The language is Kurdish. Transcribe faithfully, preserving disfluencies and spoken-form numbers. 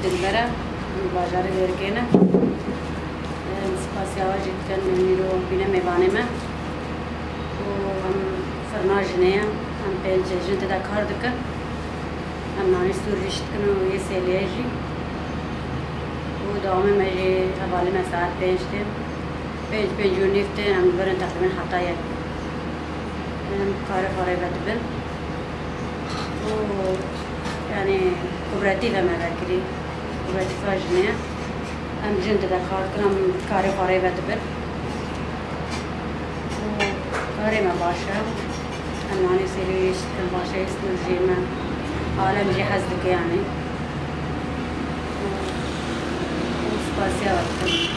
Dilbere, em bajarê Dêrikê ne. Em spasiya we jî dikin, em îro bîne mêvanê me. Û em firna jinê ye, em pênc jin tê de kar dikin. Em nanî stûr jî şit dikin û yê sêliyê jî. Û dewamê me jî hevalê me saet pênc tê. Pênc, pênc û nîv tê, em dibirin teqrîben heta yek. Em karê xwe rê vedibin. Û, yanî, kooperatîf em eve kirî. Kooperatîfa jinê. Em jin dide kar dikin, em karê xwe rê vedibin. Û karê me baş e. Em nanê sêlê wî şit dikin, baş e, stûr jê me. Alem jî hez dike, yanî. Û spasiya we dikim.